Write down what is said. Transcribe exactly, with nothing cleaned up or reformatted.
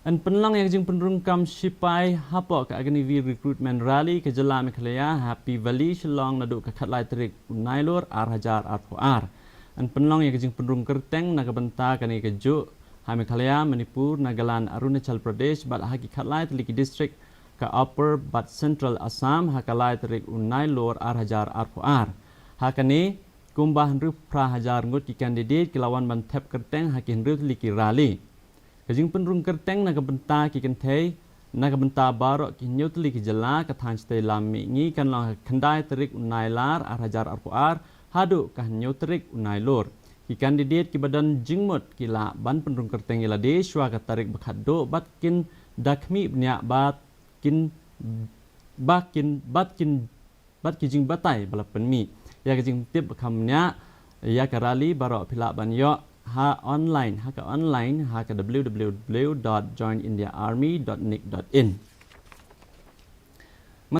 Yn pynlong ïa ka jingpynrung kam shipai hapoh ka Agniveer Recruitment Rally ka jylla Meghalaya ha Happy Valley, Shillong naduh ka khatlai tarik u Nailur ar hajar arphew ar. Yn pynlong ïa ka jingpynrung kyrteng na ka bynta kane kajuh ha Meghalaya, Manipur, Nagaland, Arunachal Pradesh bad ha ki khatlai tylli ki district ka Upper bad Central Assam ha ka lai tarik u Nailur ar hajar arphew ar. Ha kane kumba hynriew phra hajar ngut ki candidate ki la wan ban thep kyrteng ha ki hynriew tylli ki rally. Ka jingpynrung kyrteng na ka bynta ki kynthei na ka bynta baroh ki hynñiew tylli ki jylla ka thaiñ shatei lam mihngi kan long ha ka khyndai tarik u Nailar ar hajar arphew ar haduh ka hynñiew tarik u Nailur. Ki candidate kiba don jingmut ki lah ban pynrung kyrteng ïa lade shuwa ka tarik ba khatduh bad kin da khmih bniah bad kin ba kin bad kin bad ki jingbatai ba la pynmih. Ïa ka jingtip ba kham bniah ïa ka rally baroh phi lah ban ïoh ha online, ha ka online ha ka w w w dot join india army dot nic dot in.